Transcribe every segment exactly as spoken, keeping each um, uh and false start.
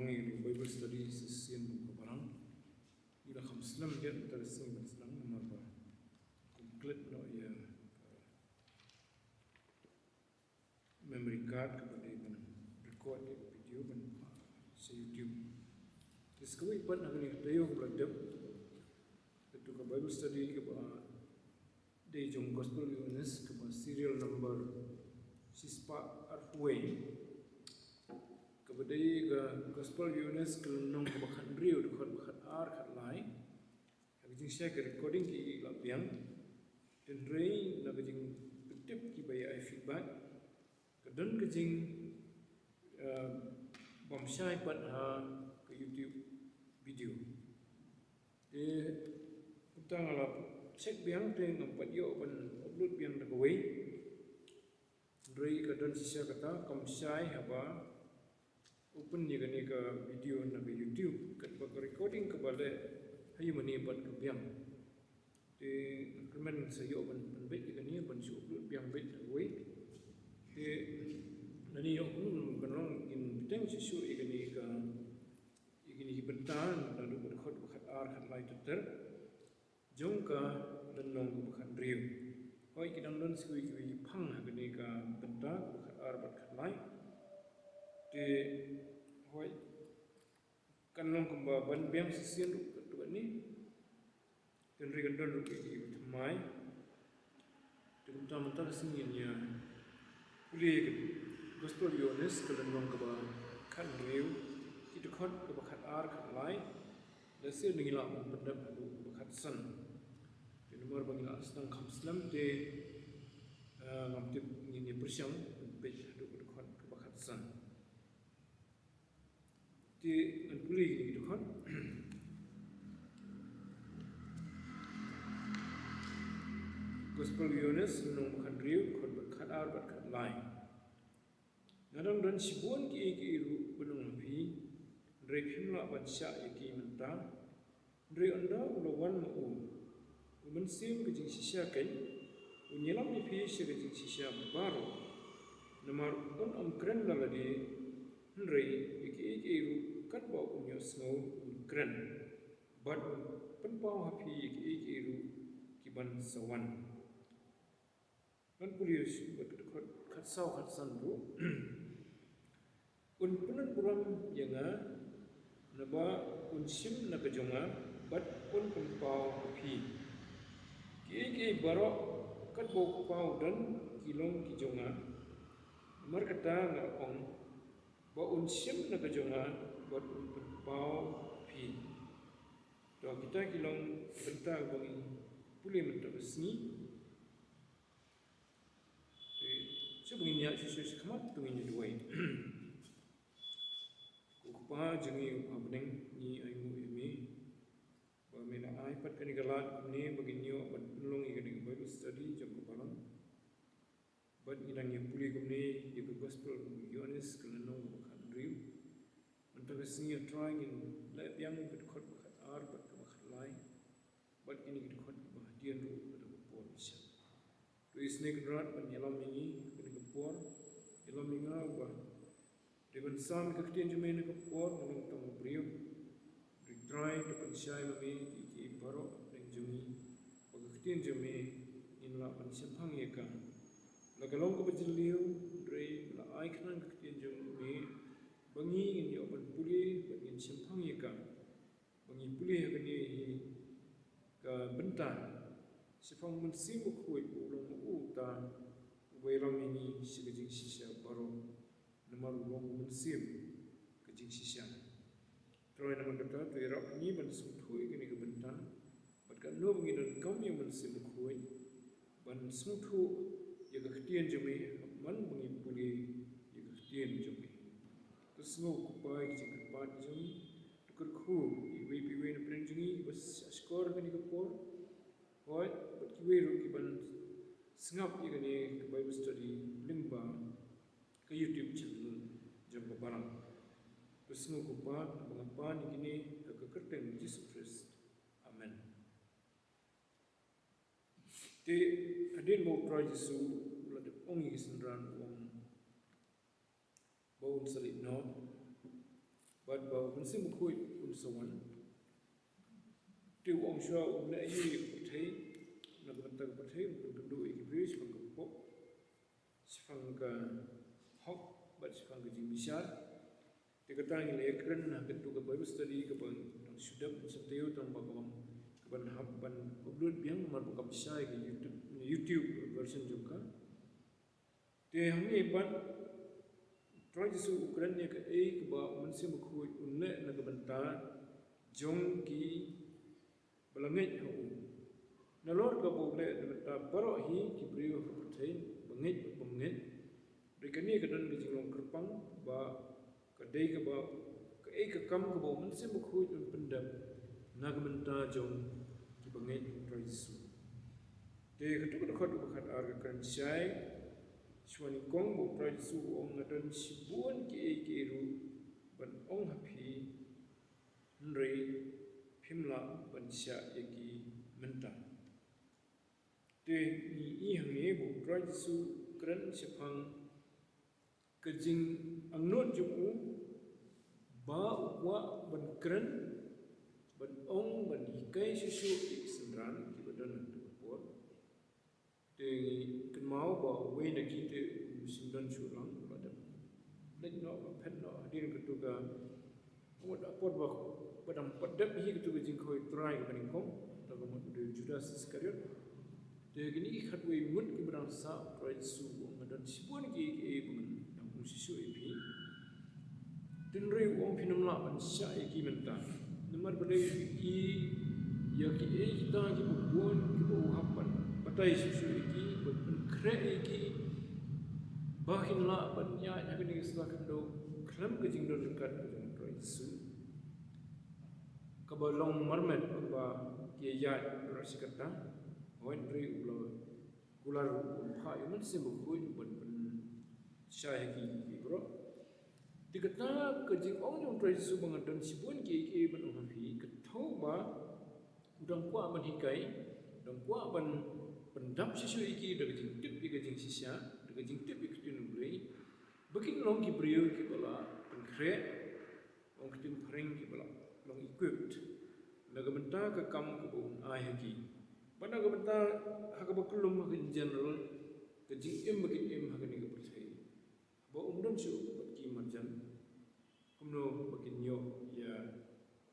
Ngi Bible study session ka balang. Ila kham slem ïa ta session ban sdang namar ba kum klet noh ïa memory card kaba dei ban record ïa video ban sa YouTube. Te sa kawei pat ha kane ka taïew kaba la dep, katu ka Bible study kaba dei jong Gospel Ïoannis kaba serial number shispah arphew wei, kaba dei ka Gospel Ïoannis ka lynnong kaba khathynriew, dkhot ba khatar khatlai. Ha ka jingshai ka recording ki la biang. Hynrei na ka jingpyntip kiba ai feedback, ka don ka jing, eh, bam shai pat ha ka YouTube video. Te kumta nga la check biang te ngam pat ïoh ban upload biang da kawei. Hynrei ka don shisha kata kam shai haba open ïa kane ka video na ka YouTube, katba ka recording kaba leh ha ïa mane pat ka biang. Te kyrmen sa ïoh ban pynbeit ïa kane ban shu upload biang beit da kawei. Te lane ïoh kumno kan long, ngin bteng shisha ïa kane ka, ïa kine ki bynta naduh ka dkhot ba khatar khatlai ter ter jong ka lynnong kaba khathynriew. Hooid, ki dang don sa kiwei kiwei ki phang ha kane ka bynta kaba khatar bad khatlai. Te hooid, kan long kumba ban biang shisien ruh katto katne. Hynrei kan don ruh kiba thymmai. Te kumta mynta ka sngi ngin ïa pule ka Gospel Ïoannis ka lynnong kaba khathynriew, ki dkhot kaba khatar khatlai. Lehse ngi lah ban pyndep haduh kaba khatsan. Te namar ba ngi la sdang kham slem te, eh, ngam tip ngin ïa pyrshang ban peit haduh ka dkhot kaba khatsan. Te ngan pule kine ki dkhot. Gospel Ïoannis lynnong ba khathynriew, dkhot ba khatar bad khatlai. Nga dang don shibun kiei kiei ruh ban ong ha phi, hynrei phim lah ban shah ïa ki mynta. Hynrei ynda u la wan ma u U Mynsiem ka jingshisha keiñ, un ïalam ïa phi sha ka jingshisha baroh. Namar un ym kren da lade, hynrei ïa kiei kiei ruh katba un ïohsngew un kren, bad un pynpaw ha phi ïa kiei kiei ruh ki ban sa wan. Ngan pule shuh bad ka dkhot khatsaw khatsan ruh. Un pynlong burom ïa nga, naba un shim na ka jong nga, bad un pynpaw ha phi. Kiei kiei baroh katba u Kpa u don ki long ki jong nga. Namar kata nga ong ba un shim na ka jong nga, bad un pynpaw ha phi. To, kita ki long bynta ba ngi pule mynta ka sngi. Te shu ba ngin ïaid shuh shuh shakhmat, to ngin ïa duwai. Ko Kpa jong ngi uba ha bneng, ngi ainguh ïa me ba me la ai pat kane ka lad kumne ba ngin ïoh ban pynlong ïa kane ka Bible study jong ka balang. Bad ngi dang ïa pule kumne ïa ka Gospel u Ïoannis ka lynnong kaba khathynriew. Mynta ka sngi, A Trai, ngin leh biang ka dkhot ba khatar bad kaba khatlai. Bad kine ki dkhot kiba hadien ruh lada ka por bishar. To isynei Kynrad ban ïalam ïa ngi ha kane ka por. Ïalam ïa nga uba dei ban sam ïa ka ktien jong me ha kane ka por, nga long tang u briew. Dei Trai, to pynshai ma me ïa kiei kiei baroh hapdeng jong ngi, ba ka ktien jong me ngin lah ban shemphang ïa ka. La ka long kaba jylliew, dei la ai khnang ka ktien jong me ba ngi ngin ïoh ban pule bad ngin shemphang ïa ka. Ba ngi pule ha kane hi ka bynta, shaphang u Mynsiem Bakhuid, u long ma u uta uba ïalam ïa ngi sha ka jingshisha baroh. Namar u long u mynsiem ka jingshisha. Trai, namar kata to ïarap ïa ngi ban sngewthuh ïa kane ka bynta, bad katno ba ngi donkam ïa u Mynsiem Bakhuid ban sngewthuh ïa ka ktien jong me, man ba ngi pule ïa ka ktien jong me. To sngew, Kpa, ïa ki jingkyrpad jong ngi. To kyrkhu ïa iwei pa iwei na pdeng jong ngi ba shah shkor ha kane ka por. Hooid, bad kiwei ruh ki ban sngap ïa kane ka Bible study lyngba ka YouTube channel jong ka balang. To sngew, Kpa, ba nga pan ïa kine ha ka kyrteng Jisu Khrist. Amen. Te hadien ba u Trai Jisu u la dep ong ïa ki synran, u ong ba un sa leit noh, Bad ba u Mynsiem Bakhuid un sa wan. Te u ong shuwa, un leh ïa ka pyrthei, na ka bynta ka pyrthei un pynkynduh ïa ki briew shaphang ka pop, shaphang ka hok bad shaphang ka jingbishar. Te kata ngi la ïakren ha katu ka Bible study kaba ngi dang shu dep, sha taïew tang ba ka bang, kaban hap ban upload biang namar ba kam shai ka YouTube, YouTube version jong ka. Te hangne pat u Trai Jisu u kren ïa kaei kaba u Mynsiem Bakhuid un leh na ka bynta jong ki ba la ngeit ha u. Nalor kaba u leh na ka bynta baroh hi ki briew ha ka pyrthei, ba ngeit bad bym ngeit. Hynrei kane ka don ka jinglong kyrpang ba ka dei kaba, kaei ka kam kaba u Mynsiem Bakhuid un pyndep na ka bynta jong ki ba ngeit ha u Trai Jisu. Te katu ka dkhot kaba khatar ka kren shai shuwa nyngkong ba u Trai Jisu u ong, nga don shibun kiei kiei ruh ban ong ha phi, hynrei phim lah ban shah ïa ki mynta. Te ngi i hangne ba u Trai Jisu u kren shaphang ka jingangnud jong u ba u kwah ban kren, ban ong, ban hikai shuh shuh ïa ki synran kiba don ha katu ka por. Te ngi kynmaw ba uwei na ki te um shym don shuh lang, ba dang leit noh, ba phet noh hadien katu ka, ka mut ha ka por ba, ba dang pat dep hi katu ka jingkhawai trai kaba nyngkong, kata ka mut u dei u Judas Iskariot. Te kine ki khatwei ngut kiba dang sah, u Trai Jisu u ong, nga don shibun kiei kiei ba ngan dang ong shuh shuh ïa phi. Hynrei u ong, phim lah ban shah ïa ki mynta. Namar balei? Phi i ïa kiei kita kiba bun kiba u hap ban batai shuh shuh ïa ki, ban pynkhreh ïa ki, ba kin lah ban ïaid ha kane ka sla khyndew khlem ka jingdon ryngkat ka jong u Trai Jisu. Kaba long marmet ba ki ïaid baroh shi katta. Hynrei u la kular, u phah ïa u Mynsiem Bakhuid ban pynshai ha ki, ki baroh. Te kata ka jingong jong u Trai Jisu ba nga don shibun kiei kiei ban ong ha phi, ka thew ba u dang kwah ban hikai, u dang kwah ban pyndap shuh shuh ïa ki da ka jingtip ïa ka jingshisha, da ka jingtip ïa ka ktien U Blei, ba kin long ki briew kiba la pynkhreh, ong ka ktien phareng kiba la long equipped na ka bynta ka kam kaba un ai ha ki. Bad na ka bynta, ha kaba kyllum, ha ka in general, ka jingim ba kin im ha kane ka pyrthei. Ba um don shuh bad ki marjan, kumno ba kin ïoh ïa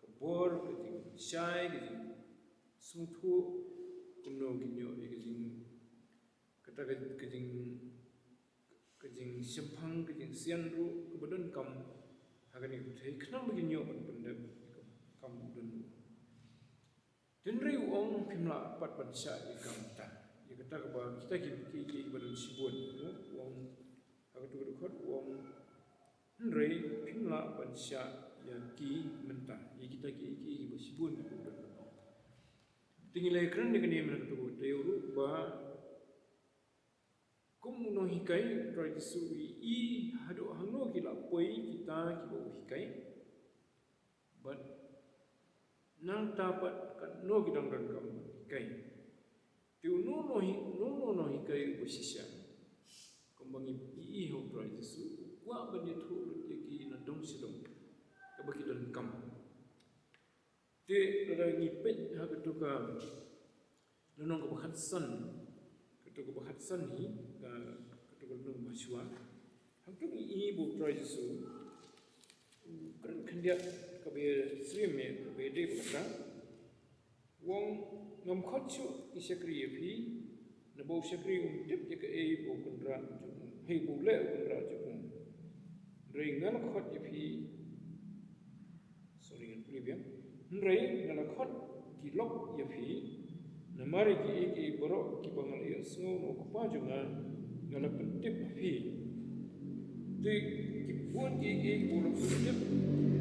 ka bor, ka jingshai, ka jingsngewthuh, kumno kin ïoh ïa ka jing, kata ka, ka jing, ka jingshemphang, ka jingsian ruh kaba donkam ha kane ka pyrthei, khnang ba kin ïoh ban pyndep ïa ka kam u don. Hynrei u ong, phim lah pat ban shah ïa ka mynta. Ïa kata kaba kita ki, ki, kiba don shibun, u ong ha katu ka dkhot, u ong, hynrei phim lah ban shah ïa ki mynta. Ïa kita ki, ki, kiba shibun kiba don. Te ngi la ïakren ïa kane mynta katu ka taïew ruh ba kum u nonghikai, u Trai Jisu u i haduh hangno ki la poi kita kiba u hikai. Bad nangta pat katno ki dang donkam ban hikai. Te uno uno hi, uno uno u nonghikai uba shisha, kumba ngi i ha u Trai Jisu, u kwah ban ïathuh lut ïa ki na dong sha dong kaba ki donkam. Te lada ngi peit ha katu ka lynnong kaba khatsan, katu kaba khatsan hi, ka, katu ka lynnong ba shuwa. Hangtu ngi i ba u Trai Jisu u kren khyndiat kaba ïasyriem, kaba ïadei bad kata. U ong, ngam khot shuh ki shakri ïa phi, naba u shakri um tip ïa kaei ba u kynrad jong u, hei, ba u leh u kynrad jong u. Hynrei nga la khot ïa phi, sorry, ngan pule biang. Hynrei nga la khot ki lok ïa phi, namar ïa kiei kiei baroh kiba nga la ïohsngew na u Kpa jong nga, nga la pyntip ha phi. Te ki bun kiei kiei kiba u la pyntip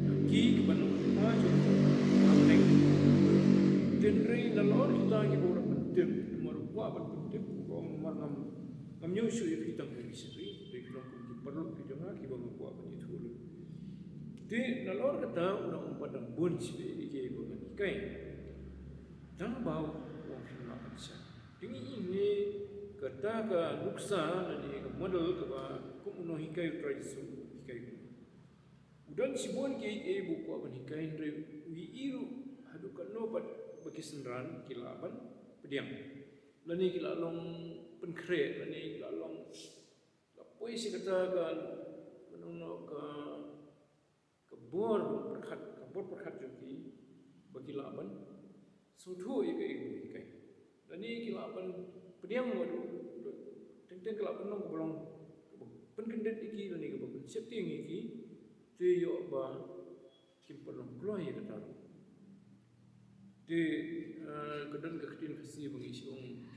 ha ki kiba na u Kpa jong nga ha bneng. Te hynrei nalor kita kiba u la pyntip, namar u kwah ban pyntip, u ong, namar ngam, ngam ñiew shuh ïa phi tang kum ki shakri, hynrei phi long kum ki paralok ki jong nga kiba nga kwah ban ïathuh lut. Te nalor kata u dang ong pat, dang bun shibun kiei kiei ba ngan hikai. Tang ba u ong phim lah ban shah. Te ngi i hangne kata ka nuksa lane ka model kaba kum u nonghikai u Trai Jisu u hikai kumne. U don shibun kiei kiei ba u kwah ban hikai, hynrei u ïohi ruh haduh katno pat ba ki synran ki lah ban pdiang, lane ki lah long pynkhreh, lane ki lah long, lah poi sha kata ka, ka, ka bor pyrkhat, ka bor pyrkhat jong ki ba ki lah ban sngewthuh ïa kaei kaba u hikai, lane ki lah ban pdiang, ba teng teng ka lah ban long kaba long, kaba pynkyndit ïa ki lane kaba pynsheptieng ïa ki. Te ïoh ba kim pat long kloi ïa kata ruh. Te, eh, ka don ka ktien Khasi ba ngi shu ong,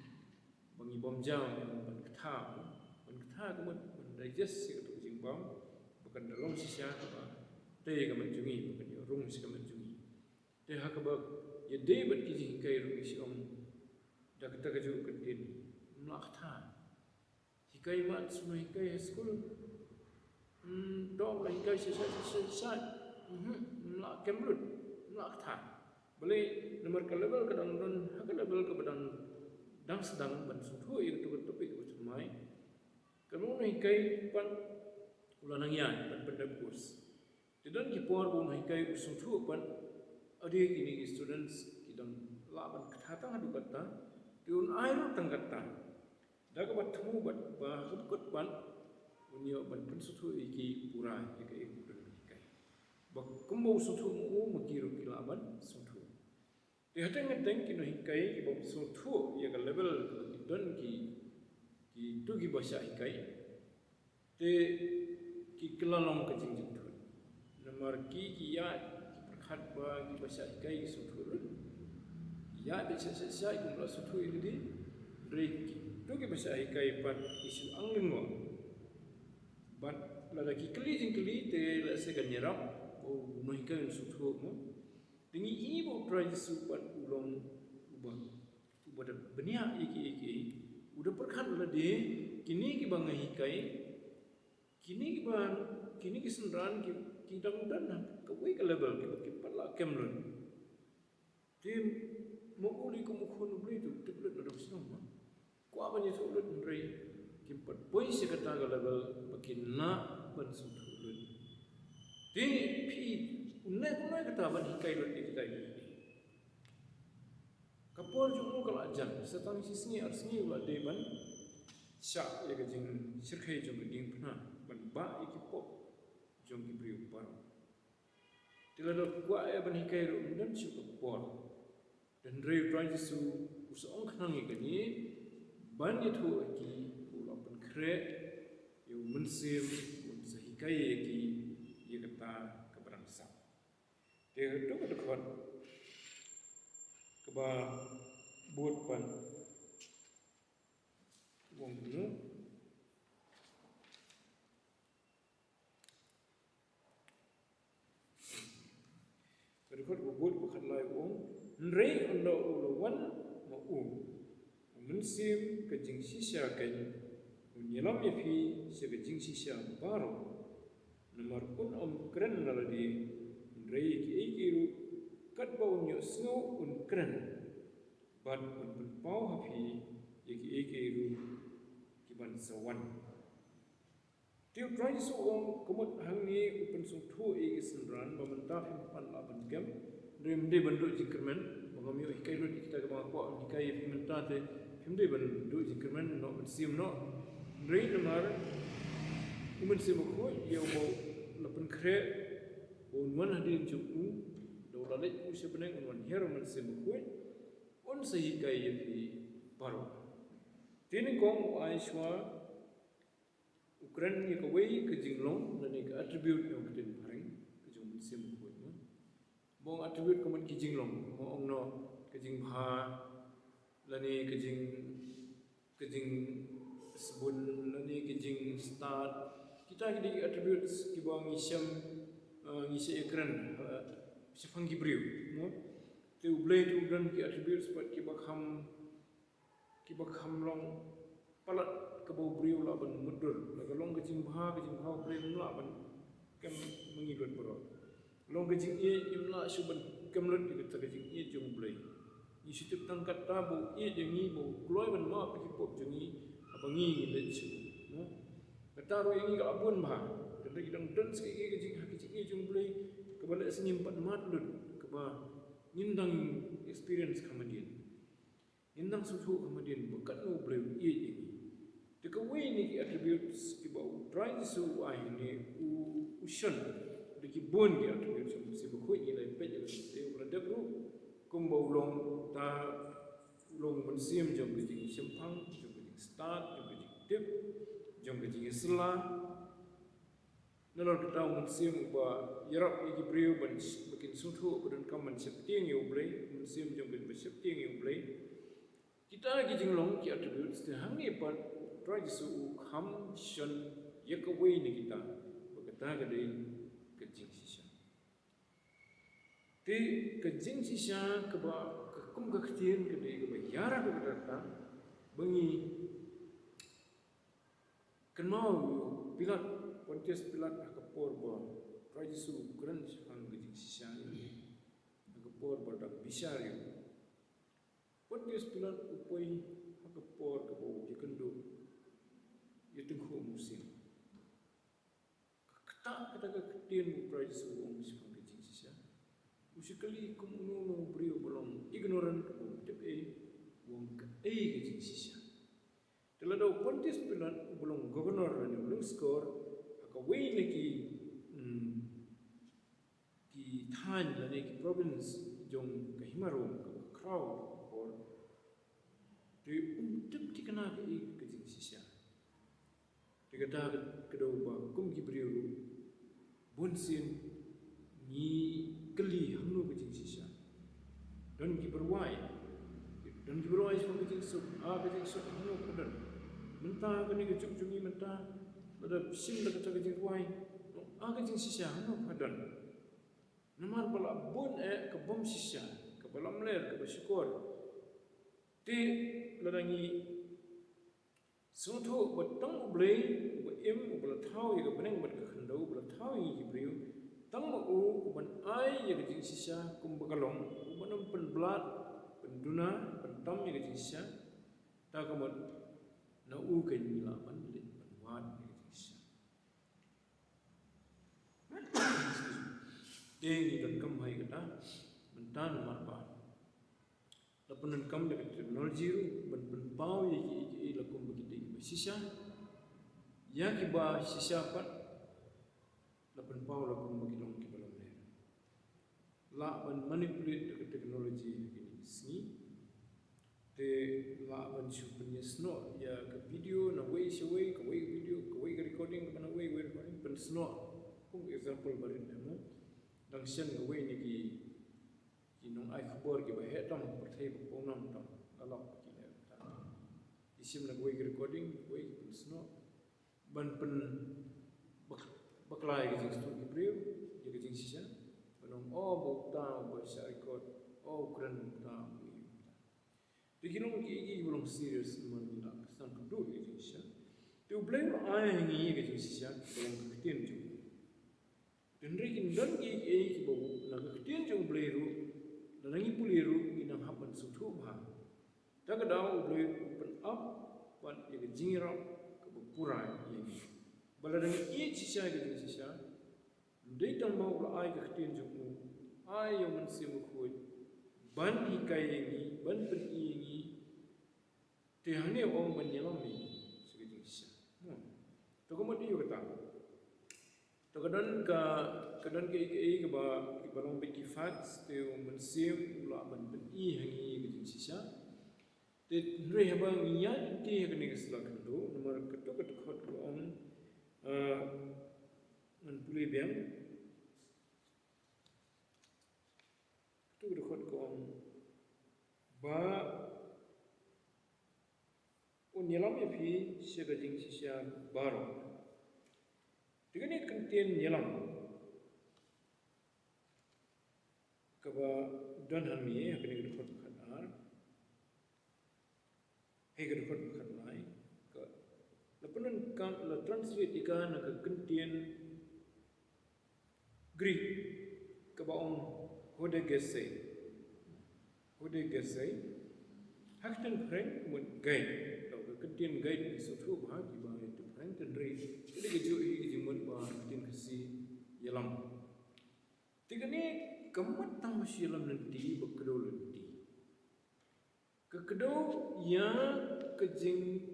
ba ngi bym jam ban kthah, ban kthah ka mut ban digest ïa kato ka jingbam ba kan da long shisha kaba tei ka met jong ngi, ba kan ïoh rung sha ka met jong ngi. Te ha kaba ïadei bad ki jinghikai ruh ngi shu ong, da kata kajuh ka ktien, ym lah kthah. Hikai mat, shu hikai ha skul. Hmm, dom la hikai sha sha sha sha. Mhm, ym lah kem lut, ym lah kthah. Balei? Namar ka level ka dang don ha ka level kaba dang, dang sdang ban sngewthuh ïa kato ka topic kaba thymmai. Ka long u nonghikai pat u la nang ïaid ban pyndep course. Te don ki por ba u nonghikai u sngewthuh pat, ade kine ki students ki dang lah ban kthah tang haduh katta, te un ai ruh tang katta. Da kaba thmu bad ba ha kaba kut pat un ïoh ban pynsngewthuh ïa ki pura ïa kaei kaba u don ban hikai. Ba kumba u sngewthuh ma u, ma ki ruh ki lah ban sngewthuh. Te hateng hateng ki nonghikai kiba sngewthuh ïa ka level kaba ki don ki, kito kiba shah hikai, te ki kylla long ka jingjynthut. Namar ki, ki ïaid, ki pyrkhat ba kiba shah hikai ki sngewthuh lut. Ki ïaid beit shah shah shah, kim lah sngewthuh ïa lade. Hynrei kito kiba shah hikai pat ki shu ang lyngngoh. Bad lada ki kylli jingkylli te lehse kan ïarap ba u nonghikai un sngewthuh mo. Te ngi i ba u Trai Jisu pat u long uba, uba da bniah ïa kiei kiei. U da pyrkhat lade, kine kiba nga hikai, kine kiba, kine ki synran ki, ki dang don ha kawei ka level, kiba kim pat lah kem lut. Te ma u lei kum u khun u Blei te u tip lut la dang shnong ma. Kwah ban ïathuh lut hynrei kim pat poi sha kata ka level ba kin lah ban sngewthuh lut. Te phi, une, une kata ban hikai lut ïa kita ki. Ka por jong u ka la jan, sa tang shi sngi ar sngi u la dei ban shah ïa ka jingshyrkhei jong ka diengphna, ban bah ïa ki pop jong ki briew baroh. Te lada kwah ïa ban hikai ruh ym don shuh ka por. Hynrei u Trai Jisu u sa ong khnang ïa kane, ban ïathuh ïa ki ba u la pynkhreh ïa u Mynsiem un sa hikai ïa ki ïa kata kaba dang sah. Te haduh ka dkhot kaba bud pat u ong kumno. Ka dkhot kaba bud kaba khatlai u ong, hynrei ynda u la wan ma u, u Mynsiem ka jingshisha keiñ, un ïalam ïa phi sha ka jingshisha baroh. Namar un ym kren na lade, hynrei ïa kiei kiei ruh katba un ïohsngew un kren. Bad un pynpaw ha phi ïa kiei kiei ruh kiban sa wan. Te u Trai Jisu u ong, ka mut hangne u pynsngewthuh ïa ki synran ba mynta phim pat lah ban kem. Hynrei ym dei ban duh jingkyrmen, ba ngam ïoh hikai lut ïa kita kiba nga kwah ban hikai ïa phi mynta te phim dei ban duh jingkyrmen noh, mynsiem noh. Hynrei namar u Mynsiem Bakhuid ïa uba u la pynkhreh ba un wan hadien jong u, da u la leit u sha bneng, un wan hiar u Mynsiem Bakhuid, un sa hikai ïa phi baroh. Te nyngkong u ai shuwa u kren ïa kawei ka jinglong lane ka attribute jong ka ktien phareng, ka jong u Mynsiem Bakhuid mo. Ba ong attribute ka mut ki jinglong, mo ong noh ka jingbha lane ka jing, ka jingsbun lane ka jingstad. Kita ki dei ki attributes kiba ngi shem, eh, ngi shah ïakren, eh, shaphang ki briew mo. Te u Blei te u don ki attributes pat kiba kham kiba kham long palat kaba u briew u lah ban mutdur. Lada ka long ka jingbha, ka jingbha u Blei ym lah ban kem ma ngi lut baroh. Long ka jingïeit, ngim lah shuh ban kem lut ïa kata ka jingïeit jong u Blei. Ngi shu tip tang kata ba u ïeit ïa ngi, ba u kloi ban map ïa ki pop jong ngi haba ngi ngim leit shuh. Kata ruh ïa ngi ka lah bun bha. Ka Hynrei ki dang don sa ka jing, ha ka jingïeit jong U Blei kaba leh sngim pat mad lut, kaba ngin dang experience kham hadien. Ngin dang sngewthuh kham hadien ba katno U Blei u ïeit ïa ngi. Te kawei na ki attributes kiba U Trai Jisu u ai ne u, u shon. Da ki bun ki attributes jong U Mynsiem Bakhuid ngi la peit ïa ka, te u la dep ruh kumba u long ta, u long u mynsiem jong ka jingshemphang, jong ka jingstad, jong ka jingtip, jong ka jingïasylla. Nalor kata u mynsiem uba ïarap ïa ki briew ban sh-, ba kin sngewthuh ba donkam ban sheptieng ïa U Blei, u mynsiem jong ka ba sheptieng ïa U Blei. Kita ki jinglong ki attributes te hangne pat U Trai Jisu u kham shon ïa kawei na kita, ba kata ka dei ka jingshisha. Te ka jingshisha kaba ka kum ka ktien ka dei kaba ïarap ïa kata ka, ba ngi kynmaw ïa u Pilat, Pontius Pilat ha ka por ba U Trai Jisu u kren shaphang ka jingshisha, ha ka por ba dang bishar ïa u. Pontius Pilat u poi ha ka por kaba u ïakynduh ïa tyngkhuh mynsiem. Ka ktah kata ka ktien U Trai Jisu u ong shaphang ka jingshisha. U shu kylli kum uno uno u briew ba long ignorant, ba um tip ei, u ong kaei ka jingshisha. Te lada u Pontius Pilat uba long governor lane u lyngskor ha kawei na ki, mm, ki thaiñ lane ki province jong ka hima Rom kaba khraw ha ka por, te um tip thikna kaei ka jingshisha. Te kata ka daw ba kum ki briew ruh bunsien ngi kylli hangno ka jingshisha. Don kiba rwai, don kiba rwai shaphang ka jingsuk, a ka jingsuk hangno ka don. Mynta kane ka juk jong ngi mynta, lada shim da kata ka jingrwai, a ka jingshisha hangno ka don. Namar ba la bun eh ka bym shisha, kaba lamler, kaba shukor. Te lada ngi sngewthuh ba tang U Blei uba im, uba la thaw ïa ka bneng bad ka khyndew, uba la thaw ïa ngi ki briew, tang ma u u ban ai ïa ka jingshisha kumba ka long, u ban ym pynblad, pynduna, pyntam ïa ka jingshisha. Ta ka mut na u kein ngi lah ban leit ban wad ïa ka jingshisha. Te ngi donkam ha kata, mynta namar ba la pyndonkam da ka technology ruh ban pynpaw ïa ki, ïa ki, ïa la kum ba ki dei kiba shisha. Ïa kiba shisha pat la pynpaw la kum ba ki long kiba lamler. Lah ban manipulate da ka technology ha kine ki sngi. Te lah ban shu pynïasnoh ïa ka video na wei sha wei, ka wei ka video, ka wei ka recording, ka na wei, wei recording, pynsnoh. Kum example ba rit mo. Dang shen kawei na ki, ki nongai khubor kiba heh tam ha pyrthei ba pawnam tam, la lok ba ki leh tam. Ki shim na kawei ka recording, kawei ki pynsnoh. Ban pyn bak-, bakla ïa ka jingsnoh ki briew ïa ka jingshisha. Ban ong, o, ba uta uba shah record, o, u kren uta, u ïa uta. Te ki long ki, ki, kiba long serious namar ngi la kyrsan kyrduh ïa ka jingshisha. Te U Blei u la ai ha ngi ïa ka jingshisha kaba long ka ktien jong u. Hynrei kin don kiei kiei kiba na ka ktien jong U Blei ruh, lada ngi pule ruh, ngi nang hap ban sngewthuh bha. Ta ka daw U Blei u pynap pat ïa ka jingïarap kaba pura ïa ngi. Ba lada ngi ïeit shisha ïa ka jingshisha, ym dei tang ba u la ai ka ktien jong u, ai ïa u Mynsiem Bakhuid ban hikai ïa ngi, ban pyni ïa ngi. Te hangne u ong ban ïalam ïa ngi sha ka jingshisha. Hmm. To ka mut ïa kata. To ka don ka, ka don ka, ka, ka, kaba, kaba long bad ki facts, te u Mynsiem u lah ban pyni ha ngi ka jingshisha. Te hynrei haba ngi ïaid lynti ha kane ka sla khyndew, namar kato ka dkhot ka ong, ah, ngan pule biang. Kato ka dkhot ka ong ba un ïalam ïa phi sha ka jingshisha baroh. Te kane ka kyntien ïalam kaba don hangne ha kane ka dkhot khatar. Hei ka dkhot khatlai, ka, la pyndonkam, la translate ïa ka na ka kyntien Greek kaba ong hodegese. Hodegese. Ha ka ktien phareng ka mut guide. Ka kyntien guide ngi sngewthuh bha kiba ïa ka ktien phareng. Hynrei ka dei ka juh hi ka jingmut ba ka ktien Khasi ïalam. Te kane kam mut tang ba shu ïalam lynti ba kdew lynti. Ka kdew ïa ka jingïalam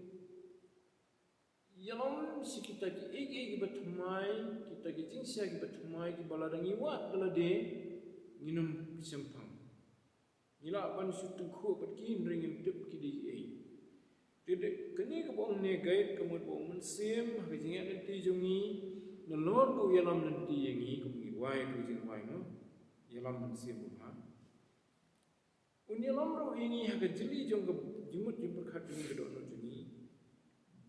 sha kita kiei kiei kiba thymmai, kita ki jingshisha kiba thymmai kiba lada ngi wad da lade ngin ym shemphang. Ngi lah ban shu tyngkhuh bad ki hynrei ngim tip ki dei kiei. Te dei kane kaba ong negate ka mut ba ong mynsiem ha ka jingïaid lynti jong ngi, nalor ba u ïalam lynti ïa ngi kum ngi wai, ka jingrwai, no? Ïalam mynsiem u bha. Un ïalam ruh ïa ngi ha ka jylli jong ka jingmut jingpyrkhat jong ngi, ka dohnud jong ngi,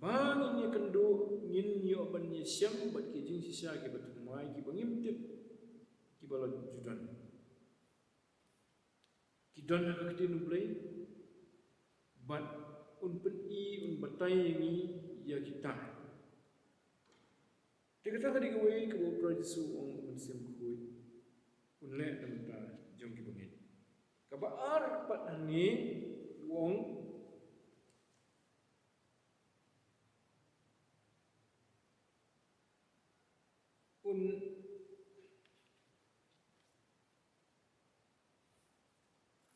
ba ngin ïakynduh, ngin ïoh ban ïashem bad ki jingshisha kiba thymmai kiba ngim tip, kiba la ju don. Ki don ha ka ktien U Blei, bad un pyni, un batai ïa ngi ïa kita. Te kata ka dei kawei kaba U Trai Jisu u ong, u Mynsiem Bakhuid un leh na ka bynta jong kiba ngeit. Kaba ar pat hangne u ong, un,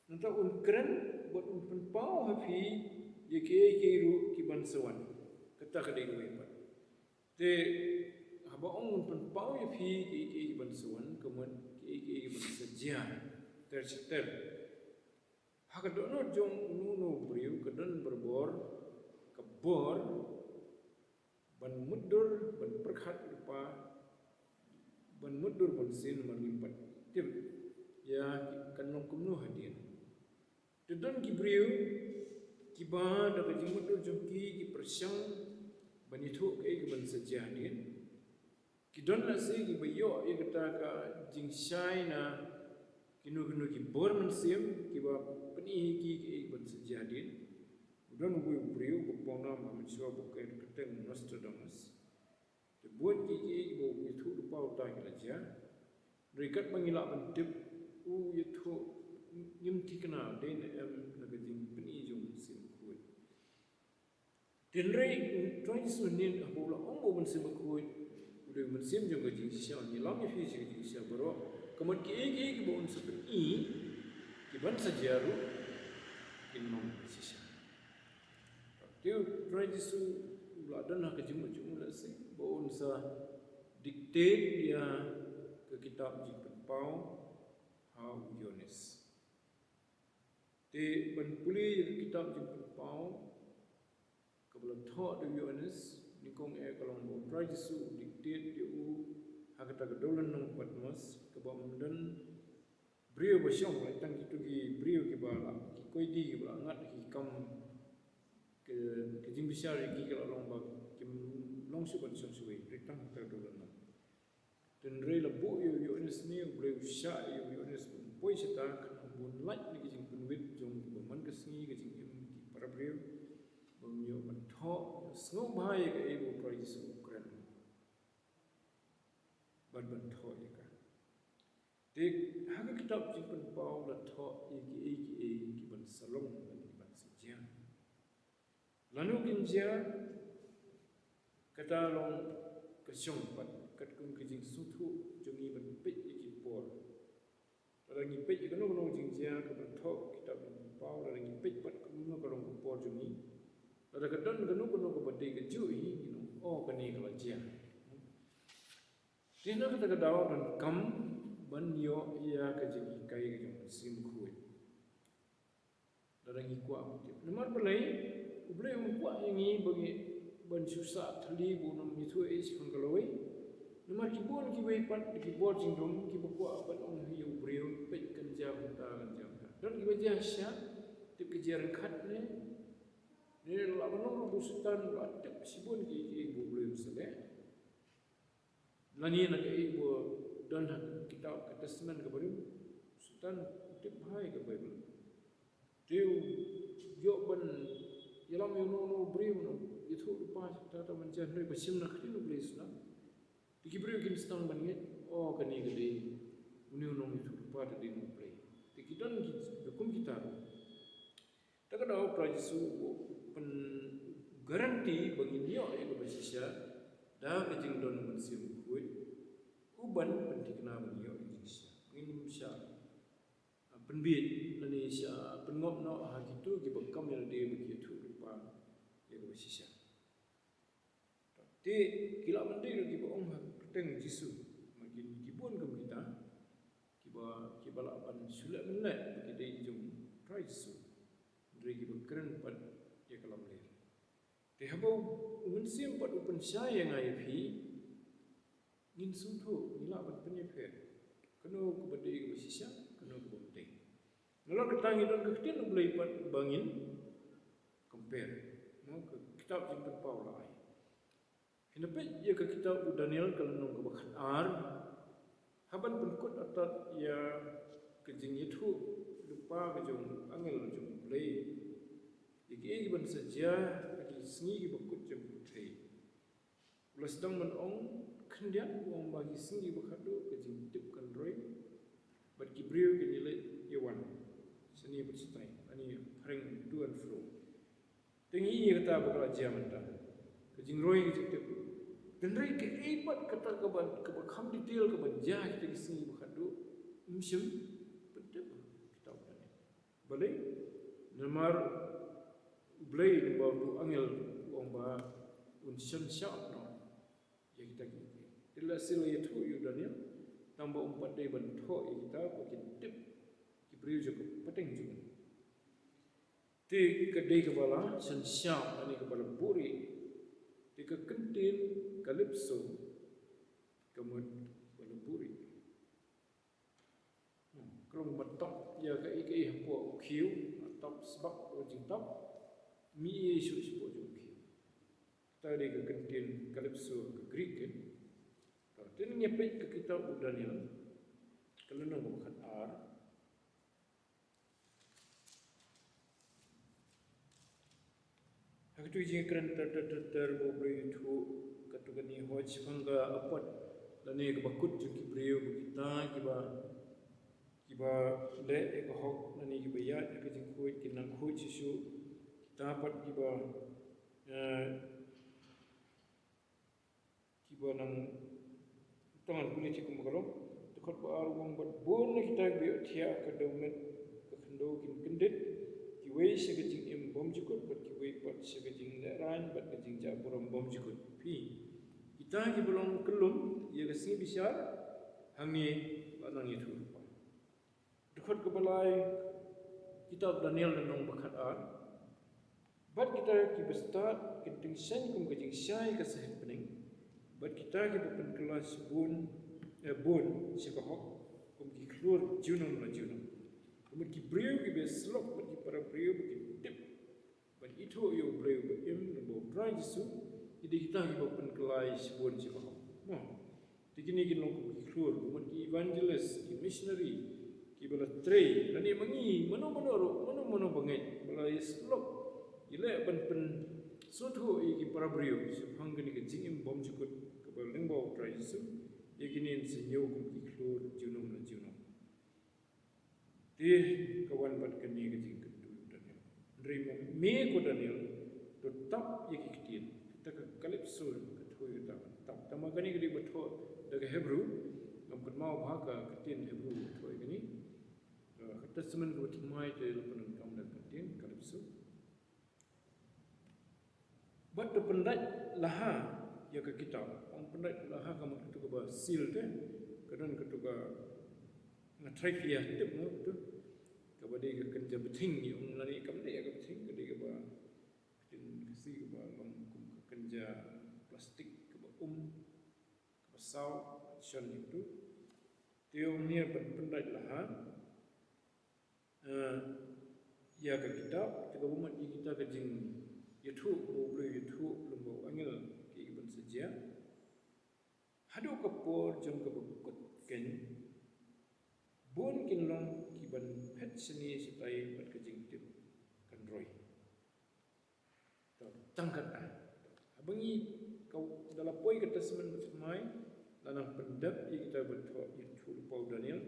nangta un kren bad un pynpaw ha phi ïa kiei kiei ruh kiban sa wan. Kata ka dei kawei pat. Te haba ong un pynpaw ïa phi kiei kiei kiban sa wan, ka mut kiei kiei kiban sa jia ter ter. Ha ka dohnud jong uno uno u briew ka don barabor ka bor ban mutdur, ban pyrkhat lypa, ban mutdur bunsien, namar ngim pat tip ïa kan long kumno hadien. Te don ki briew kiba da ka jingmutdur jong ki, ki pyrshang ban ïathuh kaei kaban sa jia hadien. Ki don lehse kiba ïoh ïa kata ka jingshai na kino kino ki bor mynsiem kiba pyni ïa ki kaei kaban sa jia hadien. U don uwei u briew uba pawnam ha mynshuwa uba kyrteng Nostradamus. Te bun kiei kiei kiba u ïathuh lypa uta ki la jia. Hynrei katba ngi lah ban tip, u ïathuh ngim thikna dei ne em na ka jingpyni jong u Mynsiem Bakhuid. Hynrei u Trai Jisu hangne haba u la ong ba u Mynsiem Bakhuid u dei u mynsiem jong ka jingshisha, un ïalam ïa phi sha ka jingshisha baroh, ka mut kiei kiei kiba un sa pyni kiban sa jia ruh kin long shisha. Te u Trai Jisu u la don ha ka jingmut jong u lehse ba un sa dictate ïa ka kitab Jingpynpaw ha u Ïoannis. Te ban pule ïa ka kitab Jingpynpaw kaba la thoh da u Ïoannis, nyngkong eh ka long ba u Trai Jisu u dictate ïa u ha kata ka dewlynnong Patmos, kaba ym don briew ba shong, la tang kito ki briew kiba la, ki koidi kiba la ngat ki kam, ki, ki jingbishar ïa ki ka la long ba kim long shuh ban shong shuh, hynrei tang kata ka dewlynnong. Hynrei la buh ïa u Ïoannis ne, U Blei u shah ïa u Ïoannis ban poi shata, khnang ban lait na ki jingpynwit jong kiba man ka sngi, ka jingim ki para briew, ban ïoh ban thoh, sngewbha ïa kaei ba u Trai Jisu u kren, ban ban thoh ïa ka. Te ha ka kitab Jingpynpaw la thoh ïa kiei kiei kiban sa long bad kiban sa jia. Lano kin jia, kata long ka shong pat katkum ka jingsngewthuh jong ngi ban peit ïa ki por. Lada ngi peit ïa kano kano jingjia kaban thoh kitab Jingpynpaw, lada ngi peit pat kumno ka long ka por jong ngi, lada ka don kano kano kaba dei kajuh hi, ngin ong, oh, kane ka la jia. Te na kata ka daw donkam ban ïoh ïa ka jinghikai ka jong U Mynsiem Bakhuid. Lada ngi kwah ban tip. Namar balei, U Blei um kwah ïa ngi ba ngi ban shu sah thylli, ba un ym ïathuh ei shaphang ka lawei. Namar ki bun kiwei pat ki bor jingdum kiba kwah ban ong ïa u briew, peit kan jia kumta, kan jia kumta. Don kiba jia shisha, tip ka jia ryngkat ne. Ne la ban long ruh ba u Soitan u la tip shibun kiei kiei ba U Blei u sa leh. Lane na kaei ba don ha ka kitab ka Testament kaba rim, u Soitan u tip bha ïa ka Baibl. Te u ïoh ban ïalam ïa uno uno u briew, ban ïathuh lypa, kata kata man jia, hynrei ba shim na ka ktien U Blei shisha, te ki briew kin sdang ban ngeit, oh, kane ka dei une u nongïathuh lypa, te dei na U Blei. Te ki don ki, ki kum kita ruh. Te ka daw U Trai Jisu u pynguarantee Te ba ngin ïoh ïa kaba shisha da ka jingdon u Mynsiem Bakhuid, u ban pynthikna ba ngin ïoh ïa ka jingshisha. Ngin ym shah, ah, pynbiej lane shah pynngop noh ha kito kiba kam ïa lade ba ki ïathuh lypa ïa kaba shisha. Te ki lah ban dei ruh kiba ong ha ka kyrteng Jisu, ma ki, ki bun kum kita kiba, kiba lah ban shu leh mynleh ba ki dei ki jong u Trai Jisu, hynrei kiba kren pat ïa ka lamler. Te haba u Mynsiem pat u pynshai ïa nga ïa phi, ngin sngewthuh, ngi lah ban pynïapher kano kaba dei kaba shisha, kano kaba ym dei. Nalor kata ngi don ka ktien U Blei pat ba ngin compare. Mo, ka kitab Jingpynpaw la ai. Phin ïa peit ïa ka kitab u Daniel ka lynnong kaba khatar. Haba pynkut artat ïa ka jingïathuh lypa ka jong u angel jong U Blei ïa kiei kiban sa jia ha ki sngi kiba kut jong ka pyrthei, u la sdang ban ong khyndiat, u ong ba ki sngi ba khatduh ka jingtip kan roi, bad ki briew kin ïaleit ïawan shane bad shatai, lane phareng, to and fro. Te ngi ïa kata ba ka la jia mynta, ka jingroi, ka jingtip. Hynrei kaei pat kata kaba, kaba kham detail kaba jia ha kita ki sngi ba khatduh, ym shym pyntip ha kitab Daniel. Balei? Namar U Blei, namar u angel u ong ba un synshar noh ïa kita ki. Te lehse la ïathuh ïa u Daniel, tang ba um pat dei ban thoh ïa kita ba kin tip ki briew jong ka pateng jong u. Te ka dei kaba la synshar lane kaba la buhrieh. Te ka kyntien calypso ka mut ba la buhrieh. Hmm, ka long ba tap ïa kaei kaei hapoh u khiew, tap sbak, u jingtap, mih shuh shapoh jong u khiew. Kata dei ka kyntien calypso ha ka Greek kan. Te ngin ïa peit ka kitab u Daniel ka lynnong kaba khatar. Ha katu ka jingkren ter ter ter ter ba U Blei u ïathuh, katu kane, hooid, shaphang ka apot lane kaba kut jong ki briew, ba kita kiba, kiba leh ïa ka hok lane kiba ïaid ïa ka jingkhuid kin nang khuid shuh shuh. Kita pat kiba, eh, kiba nang tang ban pule thik kumba ka long. Dkhot ba ar u ong, bad bun na kita kiba ïohthiah ha ka dewmet ka khyndew kin kyndit, kiwei sha ka jingim bymjukut, bad kiwei pat sha ka jinglehrain bad ka jingjah burom bymjukut. Phi, kita kiba long kyllum ïa ka sngi bishar, hangne la nang ïathuh lypa. Dkhot kaba lai, kitab Daniel lynnong ba khatar. Bad kita kiba stad kin tyngshaiñ kum ka jingshai ka sahit bneng, bad kita kiba pynkylla shibun, eh, bun sha ka hok, kum ki khlur junom la junom. Ka mut ki briew kiba ïasyllok bad ki para briew ba ki tip ban ithuh ïa U Blei uba im, lem bad U Trai Jisu, ki dei kita kiba pynkylla shibun sha ka hok. Mo. Te kine kin long kum ki khlur, kum ki evangelist, ki missionary, kiba la trei, lane ma ngi mano mano ruh, mano mano ba ngeit, ba la ïasyllok, ïaleh ban pynsngewthuh ïa ki para briew shaphang kane ka jingim bymjukut kaba lyngba U Trai Jisu, ïa kine ngin sa ñiew kum ki khlur junom la junom. Te ka wan pat kane ka jingkyntu u Daniel. Hynrei ma me ko Daniel, to tap ïa ki ktien. Kata ka calypso ka thoh ïa kata ban tap. Tangba kane ka dei ba thoh da ka Hebrew, ngam kynmaw bha ka ktien Hebrew ka thoh ïa kane. Ka Testament kaba thymmai te la pyndonkam da ka ktien calypso. Bad to pyndait laha ïa ka kitab. Ong pyndait laha ka mut katu kaba seal te. Ka don katu ka, nga try phi ïa tip mo katu. Kaba dei ka kynja bthing, ong lane kam dei ka bthing, ka dei kaba, ka ktien Khasi kaba long kum ka kynja plastik kaba um, kaba saw, shon ïa katu. Te ong ngi ban pyndait laha eh, ïa ka kitab, te kaba mut ïa kita ka jingïathuh, ba U Blei u ïathuh lem bad u angel kiei kiban sa jia. Haduh ka por jong kaba kut keiñ, bun kin long kiban phet shane shatai bad ka jingtip kan roi. To, tang kata. Haba ngi, ka, da la poi ka Testament Bathymmai, la nang pyndep ïa kita ba thoh, ïathuh lypa u Daniel.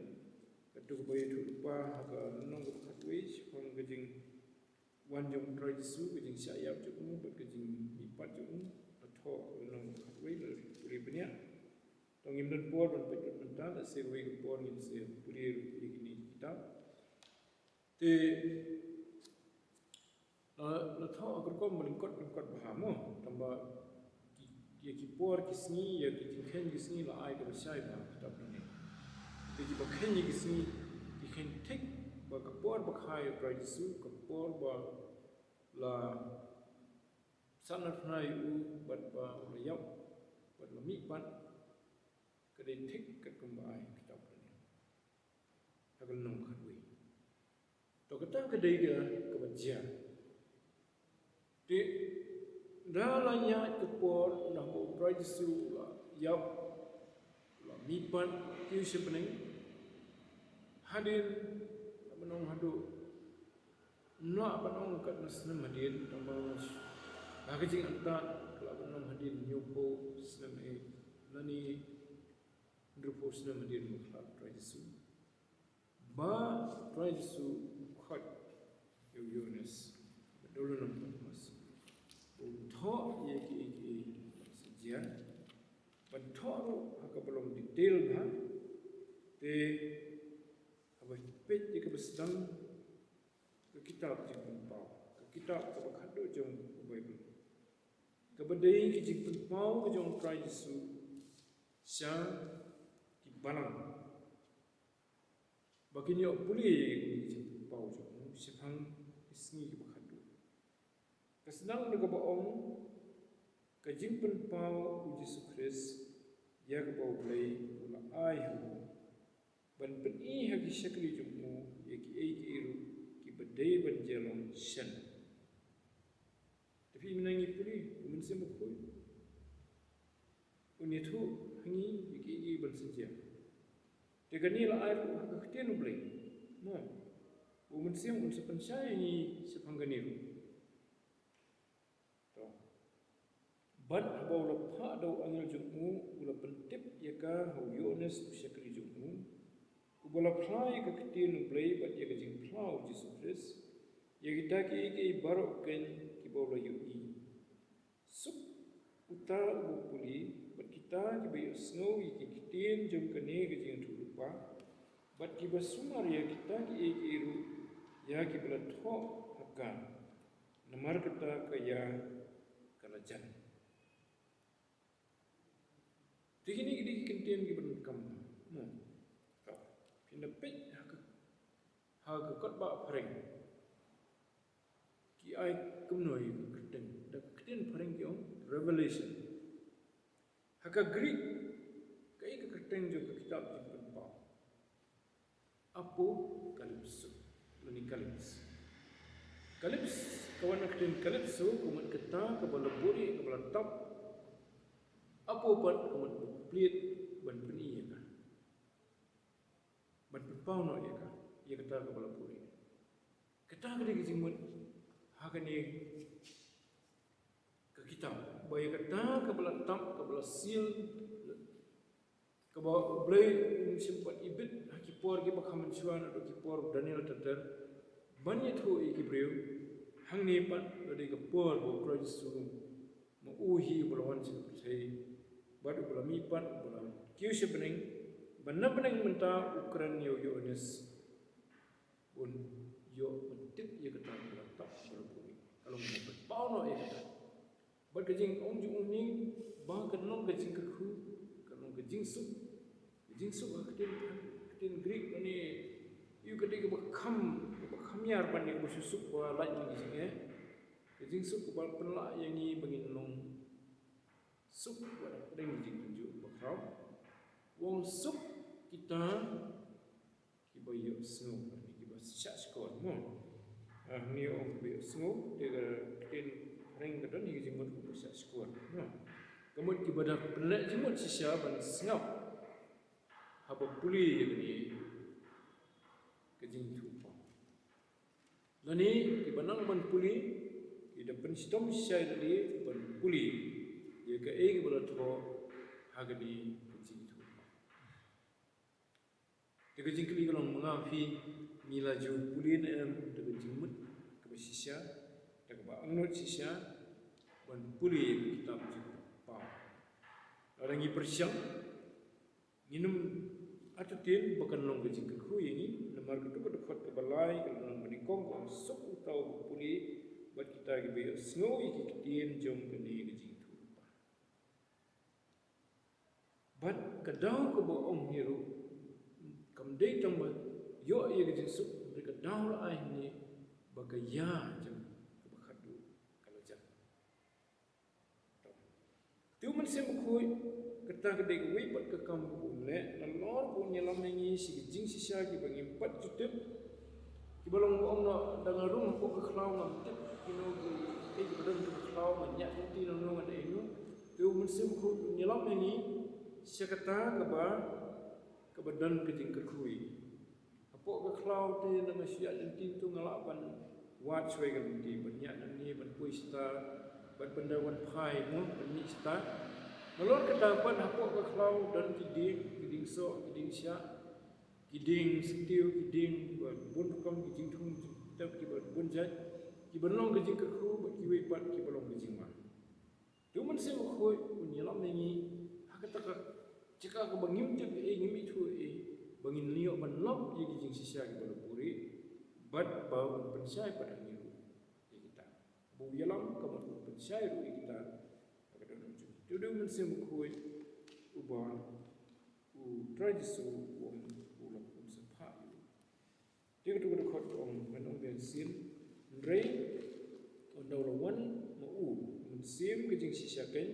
Katu kaba ïathuh lypa ha ka lynnong kaba khatwei shaphang ka jingwan jong u Trai Jisu, ka jingshah ïap jong u bad ka jingmih Pat jong u, la thoh lynnong khatwei, la pule bniah. To ngim don por ban peit mynta, la shu wei ka por ngin sa pule ïa kine ki kitab. Te la, la thoh ka rukom ba lyngkot lyngkot bha mo, tangba ki, ïa ki por ki sngi, ïa ki jingkheiñ ki sngi la ai kaba shai bha ha ka kitab kane. Te kiba kheiñ ïa ki sngi ki kheiñ thik ba ka por ba kha ïa u Trai Jisu, ka por ba la sahnarphna ïa u bad ba la ïap bad la mihpat, ka dei thik katkum ba ai ha ka kitab kane. Ha ka lynnong khatwei. To kata ka dei ka, kaba jia. Te da la ïaid ka por na ba u Trai Jisu la ïap, la mihpat, kiew sha bneng. Hadien, la ban ong haduh, ym lah ban ong katno snem hadien, tangba ha ka jingangnud ka lah ban ong hadien hynñiewphew snem eh, lane hynriewphew snem hadien ba khlad u Trai Jisu. Ba u Trai Jisu u khot ïa u Ïoannis, bad u lynnong Patmos, u thoh ïa kiei kiei ba sa jia, bad thoh ruh ha kaba long detail bha. Te haba peit ïa kaba sdang, ka kitab Jingpynpaw, ka kitab kaba khatduh jong ka Baibl, kaba dei ka jingpynpaw ka jong u Trai Jisu sha ki balang, ba kin ïoh pule ïa ka jingpynpaw jong u shaphang ki sngi kiba khatduh. Ka sdang da kaba ong, ka jingpynpaw u Jisu Khrist ïa kaba U Blei u la ai ha u, ban pyni ha ki shakri jong u ïa kiei kiei ruh kiba dei ban jia long shen. Te phi mynta ngi pule, u Mynsiem Bakhuid un ïathuh ha ngi ïa kiei kiei ban sa jia. Te kane la ai ruh ha ka ktien U Blei, mo, u Mynsiem un sa pynshai ïa ngi shaphang kane ruh. To. Bad haba u la phah da u angel jong u, u la pyntip ïa ka ha u Ïoannis u shakri jong u, uba la phla ïa ka ktien U Blei bad ïa ka jingphla u Jisu Khrist, ïa kita kiei kiei baroh keiñ kiba u la ïohi. Suk uta uba pule, bad kita kiba ïohsngew ïa ki ktien jong kane ka jingïathuhlypa, bad kiba sumar ïa kita kiei kiei ruh ïa kiba la thoh ha ka. Namar kata ka ïa ka la jan. Te kine ki dei ki kyntien kiba donkam, mo. Phin da peit ha ka, ha ka kot ba phareng ki ai kumno ïa ka kyrteng, da ka ktien phareng ki ong revelation. Ha ka Greek, kaei ka kyrteng jong ka kitab Jingpynpaw? Apocalypso, lane calypso. Calypso, ka wan na ka ktien calypso, ka mut kata kaba la buhrieh, kaba la tap. Apo pat ka mut ba plied ban pyni ïa ka, ban pynpaw noh ïa ka, ïa kata kaba la buhrieh. Kata ka dei ka jingmut ha kane ka kitab, ba ïa kata kaba la tap, kaba la seal, kaba U Blei um shym pat ibit ha ki por kiba kham mynshuwa, naduh ki por Daniel ter ter, ban ïathuh ïa ki briew. Hangne pat la dei ka por ba U Khrist u, ma u hi uba la wan sha ka pyrthei, bad uba la mihpat, uba la kiew sha bneng, ba na bneng mynta u kren ïa u Ïoannis, un ïoh pyntip ïa kata kaba la tap, kaba la buhrieh. Ka long ba pynpaw noh ïa kata. Bad ka jingong jong u hangne ba kan long ka jingkyrkhu, kan long ka jingsuk. Ka jingsuk ha ka ktien, ka ktien Greek lane, ïa ka dei kaba kham, kaba kham ïar ban ïa kaba shu suk ba lait na ka jingeh. Ka jingsuk kaba pynlah ïa ngi ba ngin long suk, wat hapdeng ka jingtynjuh bakhraw. U ong suk kita kiba ïohsngew, kiba shahshkor, mo. Ah, hangne u ong kiba ïohsngew, te ka ktien phareng ka don hi ka jingmut uba shahshkor, mo. Ka mut kiba da pynleh jingmut shisha ban sngap haba pule ïa kane ka jingïathuhpaw. Lane kiba nang ban pule, ki da pynshitom shisha ïa lade ban pule ïa kaei kaba la thoh ha kane ka jingïathuhpaw. Te ka jingkylli ka long, ma nga phi, ngi la ju pule ne em da ka jingmut kaba shisha, da kaba angnud shisha, ban pule ïa ka kitab jingpynpaw. Lada ngi pyrshang, ngin ym artatien ba kan long ka jingkyrkhu ïa ngi, namar katu ka dkhot kaba lai ka lynnong banyngkong ka ong, suk uta uba pule bad kita kiba ïohsngew ïa ki ktien jong kane ka jingïathuhlypa. Bad ka daw kaba ong hi ruh kam dei tang ba ïoh ïa ka jingsuk, hynrei ka daw la ai hangne ba ka ïa jong kaba khatduh ka la jan. Te u Mynsiem Bakhuid, kata ka dei kawei pat ka kam kaba un leh, nalor ba un ïalam ïa ngi sha ki jingshisha kiba ngim pat ju tip, kiba long ba ong noh, da nga rung hapoh ka khlaw ngam tip kino ki, eh, kiba don ha ka khlaw, nga ñiah lynti nangno, nga dei uno. Te u Mynsiem Bakhuid un ïalam ïa ngi sha kata kaba, kaba don ka jingkyrkhu ïa ngi. Hapoh ka khlaw te, lada nga shu ñiah lynti to nga lah ban wad shwa ïa ka lynti, ban ñiah nangne, ban poi shata, ban, ban da ban phai mo, ban mih shata. Nalor kata pat hapoh ka khlaw don ki dieng, ki dieng soh, ki dieng shiah, ki dieng syntiew, ki dieng, ban bun rukom, ki jingthung jingtep, kiba bun jait, kiba long ka jingkyrkhu, bad kiwei pat kiba long ka jingma. Te u Mynsiem Bakhuid un ïalam ïa ngi ha kata ka jaka kaba ngim tip ei, ngim ithuh ei, ba ngin ïoh ban lap ïa ki jingshisha kiba la buhrieh, bad ba un pynshai pat ha ngi ruh ïa kita. Ba u ïalam ka mut un pynshai ruh ïa kita ha ka dohnud jong ngi. Te u dei u Mynsiem Bakhuid uba u Trai Jisu u ong u la pynsaphah ïa u. Te katu ka dkhot ka ong, ngan ong biang shisien, hynrei ynda u la wan ma u, u Mynsiem ka jingshisha keiñ,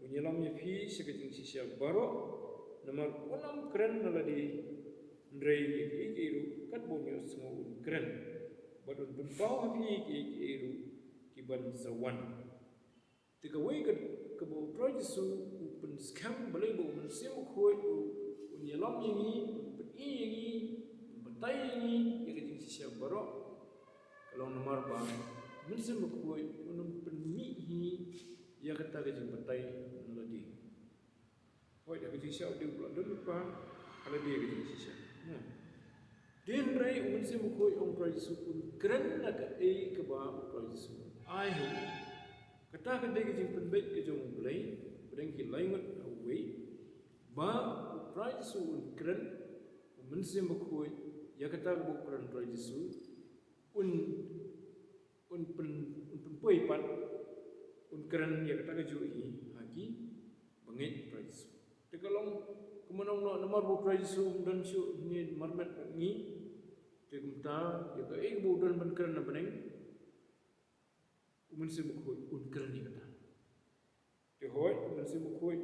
un ïalam ïa phi sha ka jingshisha baroh, namar un ym kren na lade, hynrei ïa kiei kiei ruh katba un ïohsngew un kren, bad un pynpaw ha phi ïa kiei kiei ruh kiban sa wan. Te kawei ka, kaba u Trai Jisu u pynskhem, balei ba u Mynsiem Bakhuid u, un ïalam ïa ngi, un pyni ïa ngi, un batai ïa ngi ïa ka jingshisha baroh. Ka long namar ba u Mynsiem Bakhuid un ym pynmih hi ïa kata ka jingbatai na lade. Hooid, ha ka jingshisha u dei u la don lypa ha lade ka jingshisha. Hmm. Hynrei u Mynsiem Bakhuid, ong u Trai Jisu, un kren na kaei kaba u Trai Jisu ai ha u. Kata ka dei ka jingpynbeit ka jong U Blei, pdeng ki lai ngut ha uwei, ba u Trai Jisu un kren, u Mynsiem Bakhuid, ïa kata kaba u kren u Trai Jisu, un un pyn, un pynpoi pat, un kren ïa kata kajuh hi ha ki bangeit u Trai Jisu. Te ka long kumno, namar ba u Trai Jisu um don shuh hangne marmet bad ngi. Te kumta ïa kaei kaba u don ban kren na bneng, u Mynsiem Bakhuid un kren ïa kata. Te hooid, u Mynsiem Bakhuid,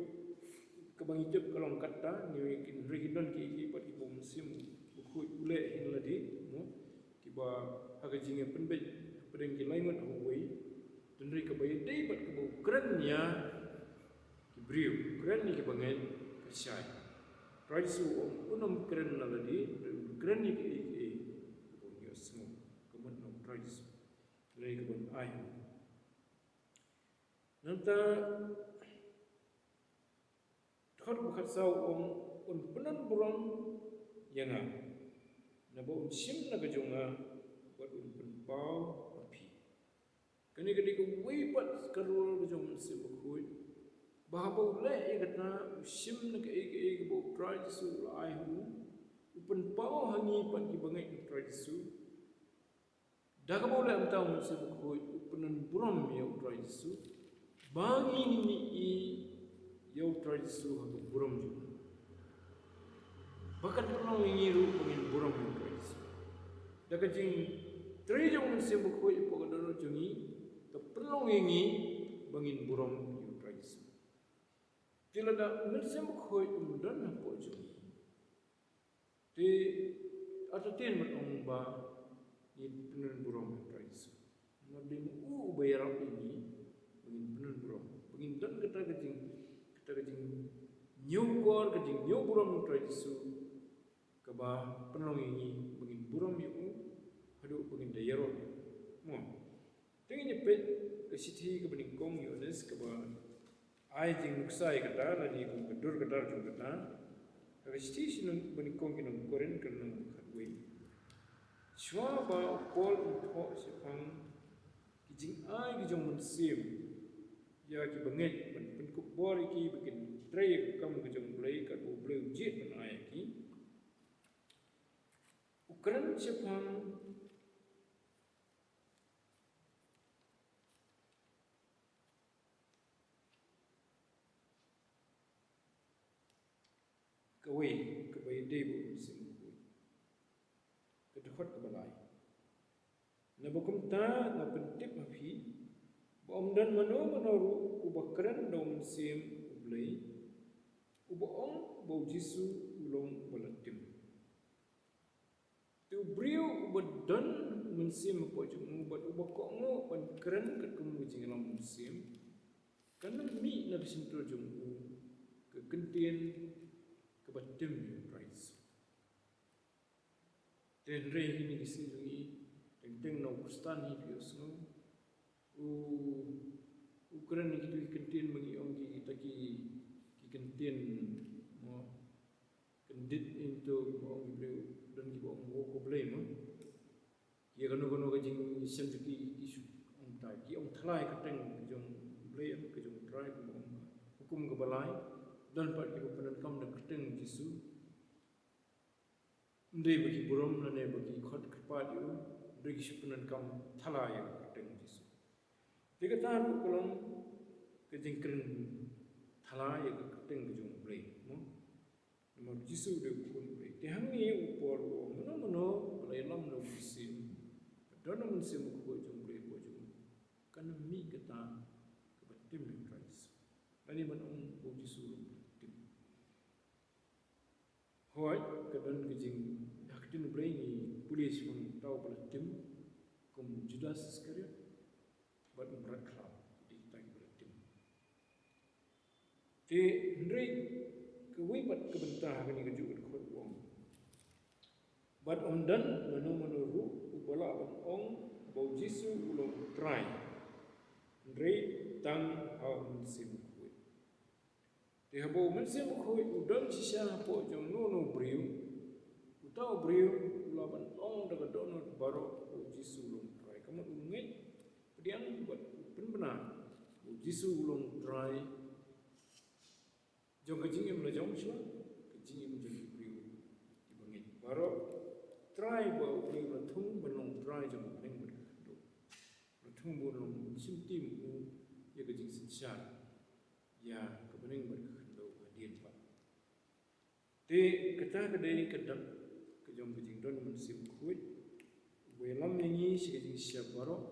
kaba ngi tip ka long katta, ngi, hynrei ki don kiei kiei pat kiba u Mynsiem Bakhuid u leh ha lade, mo, kiba ha ka jingïapynbeit hapdeng ki lai ngut ha uwei. Hynrei kaba ïadei bad kaba u kren ïa ki briew, u kren ïa ki bangeit, ka shai. Trai Jisu u ong un ym kren na lade, hynrei un kren ïa kiei kiei kiba un ïohsngew, ka mut na u Trai Jisu. Lei kaba un ai. Nangta dkhot kaba khatsaw u ong, un pynburom ïa nga, naba un shim na ka jong nga, bad un pynpaw ha phi. Kane ka dei kawei pat ka role ka jong u Mynsiem Bakhuid, ba haba u leh ïa kata, u shim na kaei kaei kaba u Trai Jisu u la ai ha u, u pynpaw ha ngi pat ki bangeit u Trai Jisu. Da kaba u leh mynta u Mynsiem Bakhuid, u pynburom ïa u Trai Jisu, ba ngin ïohi ïa u Trai Jisu ha ka burom jong u. Ba kan pynlong ïa ngi ruh ba ngin burom ïa u Trai Jisu. Da ka jingtrei jong u Mynsiem Bakhuid hapoh ka dohnud jong ngi, ka pynlong ïa ngi ba ngin burom ïa u Trai Jisu. Te lada u Mynsiem Bakhuid um don hapoh jong ngi, te artatien ban ong ba ngin pynburom ïa u Trai Jisu. Namar dei ma u uba ïarap ïa ngi ba ngin pynburom, ba ngin don kata ka jing, kata ka jingñiewkor, ka jingñiewburom ïa u Trai Jisu, kaba pynlong ïa ngi ba ngin burom ïa u, haduh ba ngin da ïaroh. Mo. Te ngin ïa peit ka shithi kaba nyngkong Ïoannis kaba ai jingnuksa ïa kata, lane kum ka dur kata jong kata. Ha ka shithi shi nong, ba nyngkong ki nong Korinth, ka lynnong kaba khatwei. Shuwa ba u Paul un thoh shaphang ki jingai ki jong u Mynsiem, ïa ki bangeit ban pynkup bor ïa ki ba kin trei ïa ka kam ka jong U Blei katba U Blei u jied ban ai ïa ki. U kren shaphang kawei kaba ïadei bad U Mynsiem Bakhuid. Ka dkhot kaba lai. Naba kumta nga pyntip ha phi ba ym don mano mano ruh uba kren da U Mynsiem U Blei uba ong ba U Jisu u long uba la tim. Te u briew uba don mynsiem hapoh jong u bad uba kohnguh ban kren katkum ka jingïalam mynsiem, kan ym mih na ka shyntur jong u ka kyntien kaba tim ïa U Trai Jisu. Te hynrei ha kine ki sngi jong ngi, teng teng na u Khristan hi phi ïohsngew u, u kren ïa kito ki kyntien ba ngi ong ki, kita ki, ki kyntien, mo, kyndit, ïa kito kiba ong ki briew, don kiba ong wow khublei, mo. Ïa kano kano ka jingshem jong ki, ki shu ong ta, ki ong thala ïa ka kyrteng ka jong U Blei, ka jong U Trai, kiba ong ka hukum kaba lai. Don pat kiba pyndonkam da ka kyrteng Jisu. Ym dei ba ki burom lane ba ki khot kyrpad ïa u, hynrei ki shu pyndonkam thala ïa ka kyrteng Jisu. Te kata ruh ka long ka jingkren thala ïa ka kyrteng ka jong U Blei, mo? Namar U Jisu u dei U Khun U Blei. Te hangne u por u ong, mano mano ba la ïalam da u mynsiem, ba don u Mynsiem Bakhuid jong U Blei hapoh jong u, kan ym mih kata kaba tim ïa U Trai Jisu. Lane ban ong ba U Jisu u long uba tim. Hooid, ka don ka jing, ha ka ktien U Blei ngi pule shaphang uta uba la tim, kum u Judas Iskariot, bad u mrad khlaw, ki dei kita kiba la tim. Te hynrei kawei pat ka bynta ha kane kajuh ka dkhot u ong, bad ym don mano mano ruh uba lah ban ong ba U Jisu u long U Trai, hynrei tang ha U Mynsiem Bakhuid. Te haba U Mynsiem Bakhuid u don shisha hapoh jong uno uno u briew, uta u briew u lah ban ong da ka dohnud baroh ba U Jisu u long U Trai. Ka mut u ngeit pdiang bad u pynbna ba U Jisu u long U Trai jong ka jingim la jong shuwa, ka jingim jong ki briew kiba ngeit baroh. Trai ba U Blei u la thung ban long Trai jong ka bneng bad ka khyndew. U la thung ban long u shimti u ïa ka jingsynshar ïa ka bneng bad ka khyndew hadien pat. Te kata ka dei ka dak ka jong ka jingdon U Mynsiem Bakhuid, uba ïalam ïa ngi sha ka jingshisha baroh,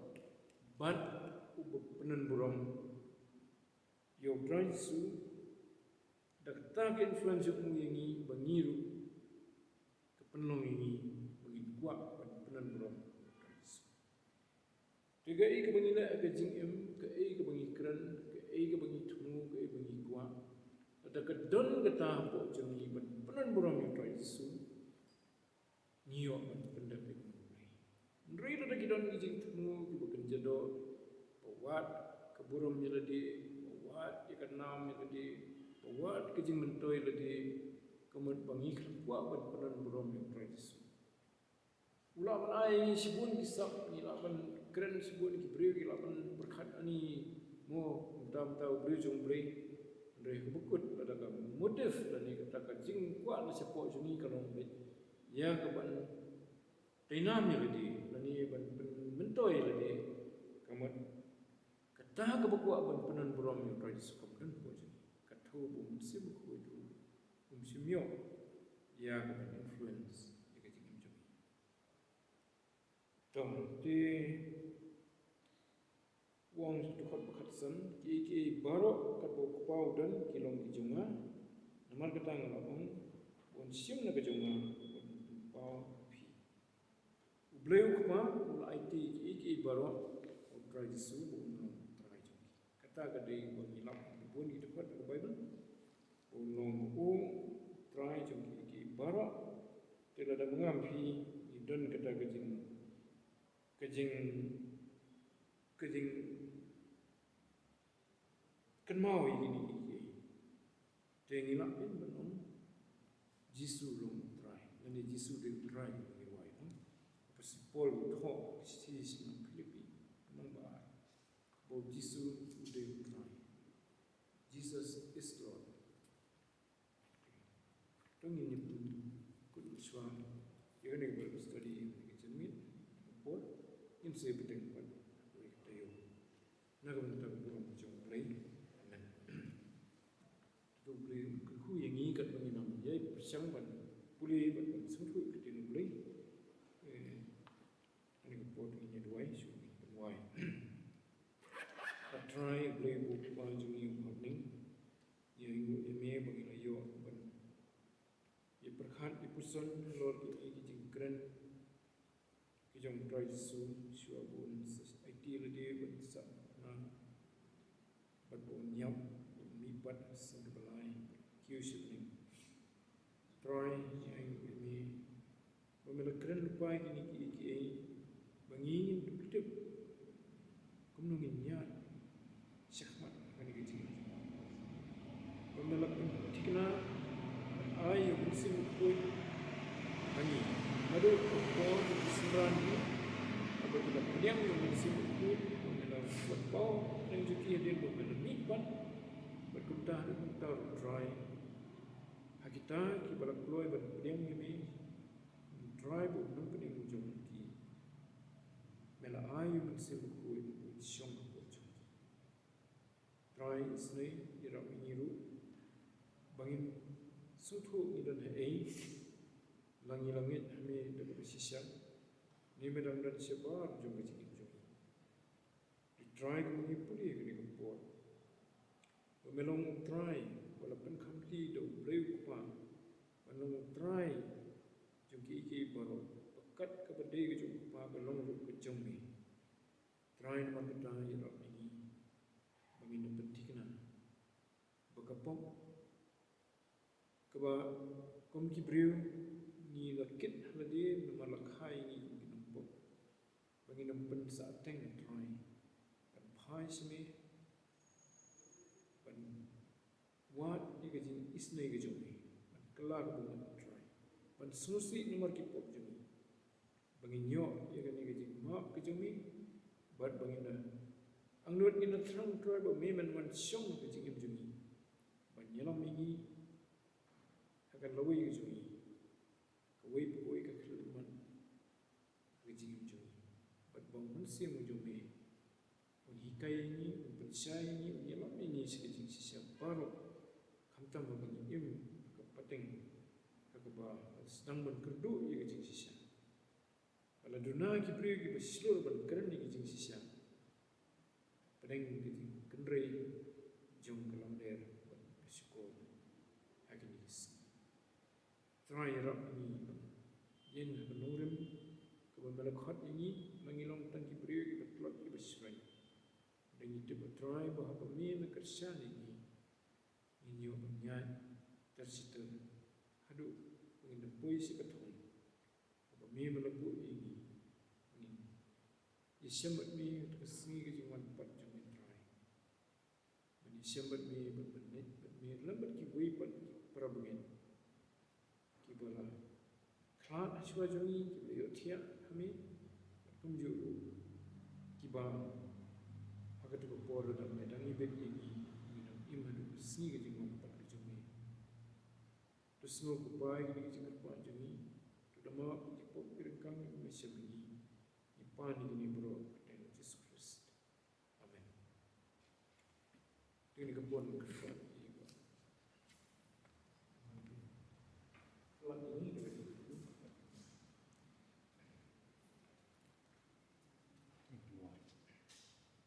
bad uba pynburom ïa U Trai Jisu, da kata ka influence jong u ïa ngi ba ngi ruh ka pynlong ïa ngi ba ngin kwah ban pynburom ïa U Trai Jisu. Te kaei kaba ngi leh ha ka jingim, kaei kaba ngi kren, kaei kaba ngi thmu, kaei ba ngi kwah, lada ka don kata hapoh jong ngi ban pynburom ïa U Trai Jisu, ngi ïoh ban pyndep ïa U Blei. Hynrei lada ki don ki jingthmu kiba kynja doh, ba wad ka burom ïa lade, ba wad ïa ka nam ïa lade, ba wad ka jingmyntoi ïa lade, ka mut ba ngi khlem kwah ban pynburom ïa U Trai Jisu. U lah ban ai shibun ki sap, ngi lah ban kren shibun, ki briew ki lah ban pyrkhat ani mo mynta mynta u briew jong U Blei. Hynrei haba kut lada ka motive lane kata ka jingkwah na shapoh jong ngi ka long beit ïa ka ban teinam ïa lade lane ban pynmyntoi ïa lade, ka mut kata kaba kwah ban pynburom ïa U Trai Jisu kam don hapoh jong ngi. Ka thew ba U Mynsiem Bakhuid um shym ïoh ïa ka ban influence ïa ka jingim jong ngi. To, te u ong sha ka dkhot ba khatsan, kiei kiei baroh katba U Kpa u don ki long ki jong nga. Namar kata nga la ong ba un shim na ka jong nga bad un pynpaw ha phi. U Blei U Kpa u la aiti kiei kiei baroh ha U Trai Jisu ba un long U Trai jong ki. Kata ka dei ba ngi lap ha bun ki dkhot ka Baibl. Ba un long U Trai jong kiei kiei baroh. Te lada ma nga ma phi ngi don kata ka jing, ka jing, ka jingkynmaw ïa kine kiei kiei, te ngi lah ban ong Jisu u long U Trai lane Jisu u dei U Trai, ngi rwai, no? Apostol Paul u thoh ha ka shithi sha ki nong Philippi, lynnong ba ar, ba U Jisu u dei U Trai. se bteng pat ha kawei ka taïew. Na ka bynta ka burom jong U Blei. Amen. To U Blei un kyrkhu ïa ngi katba ngin ïai pyrshang ban pule bad ban sngewthuh ïa ka ktien U Blei. Eh, ha kane ka por ngin ïa duwai, shu ngin pynduwai. A Trai U Blei U Kpa jong ngi uba ha bneng, ngi ainguh ïa me ba ngi la ïoh ban ïa pyrkhat ïa puson halor kine ki jingkren ki jong U Trai Jisu, shuwa ba un sa aiti lade ban sahnarphna bad ba un ïap, ba un mihpat ha ka seng kaba lai, kiew sha bneng. Trai, ngi ainguh ïa me ba me la kren lypa ïa kine kiei kiei ba ngi ngim tip. Kumno ngin ïaid shakhmat ha kane ka jingim? Ba me la pynthikna, ai ïa U Mynsiem Bakhuid ha ngi. Naduh ka por jong ki synran ngi, haba ki la pdiang ïa U Mynsiem Bakhuid, ba me la pynpaw ha pdeng jong ki hadien ba me la mihpat, bad kumta haduh kumta ruh Trai. Ha kita kiba la kloi ban pdiang ïa me, Trai, bad u nongpynim jong ki, me la ai ïa U Mynsiem Bakhuid ban shong hapoh jong ki. Trai, isynei ïarap ïa ngi ruh ba ngin sngewthuh ngi don haei, lada ngi la ngeit ha me da kaba shisha, ne me dang don shabar jong ka jingim jong ngi. Te Trai, kumba ngi pule ha kane ka por, ba me long U Trai uba la pynkhamti da U Blei U Kpa, ba me long U Trai jong kiei kiei baroh, ba kat kaba dei ka jong U Kpa ka long ruh ka jong me. Trai, namar kata ïarap ïa ngi ba ngin da pynthikna ba ka pop kaba kum ki briew ngi la kit ha lade namar la kha ïa ngi kum ki nongpop, ba ngin ym pynsahteng, Trai, ban phai sha me, ban wad ïa ka jingisynei ka jong me, ban kylla ka bymman, Trai, ban sngewsih namar ki pop jong ngi, ba ngin ïoh ïa kane ka jingmap ka jong me, bad ba ngin da angnud, ngin da thrang, Trai, ba me men wan shong ha ka jingim jong ngi, ban ïalam ïa ngi ha ka lawei ka jong ngi, kawei pa kawei ka khyllipmat ha ka jingim jong ngi. Bad ba U Mynsiem jong me un hikai ïa ngi, un pynshai ïa ngi, un ïalam ïa ngi sha ka jingshisha baroh, khamtam haba ngi im ha ka pateng ha kaba sdang ban kyrduh ïa ka jingshisha. Ba la duna ki briew kiba shlur ban kren ïa ka jingshisha, pdeng ka jingkynrei jong ka lamler bad ka shukor ha kine ki sngi. Trai, ïarap ïa ngi ban ïeng ha ka nongrim kaba me la khot ïa ngi, ba ngi long tang ki briew kiba tlot kiba shreng. Ba ngi tip, Trai, ba haba me la kyrshan ïa ngi, ngin ïoh ban ïaid ter shi ter haduh ba ngin da poi sha ka thong. Haba me me la buh ïa ngi, ngin ïashem bad me ha ka sngi ka jingwan pat jong me, Trai. Ban ïashem bad me, ban, ban leit bad me lem bad kiwei pat ki para bangeit kiba la khlad hashwa jong ngi, kiba la ïohthiah ha me, bad kumjuh ruh kiba ha katu ka por lada me dang ïabit ïa ngi, ngi dang im haduh ka sngi ka jingwan pat ka jong me. To sngew, ko Pa, ïa kine ki jingkyrpad jong ngi. To da map ïa ki pop ki ryngkang kiba me shem ïa ngi. Ngi pan ïa kine baroh ha ka kyrteng U Jisu Khrist. Amen. Te ngin ïa pynbor ïa ka kyrpad ïa U Blei. Kyrpad ïa ngi, da kaba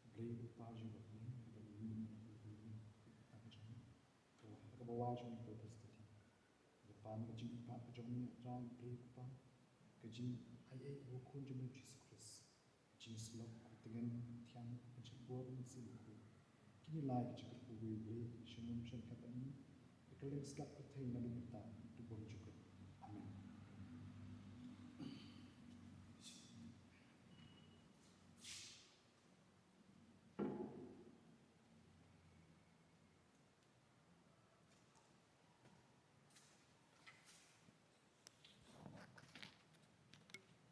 U Blei U Kpa jong ngi, U Blei U Mynsiem, U Blei U Blei, U Blei U Blei. Ka wah, ka ba wah jong ngi ka ba sdang. Ka pan ka jingkyrpad ka jong ngi, Trai, U Blei U Kpa. Ka jingaiei U Khun jong ngi U Jisu Khrist. Ka jingïasyllok ka tngen ka thiang, ka jingpur ka mynsiem bakhuid. Kine lai ki jingkyrkhu U Blei, sha ngi, sha ngi, ka kylleng slap pyrthei naduh mynta, to bymjukut.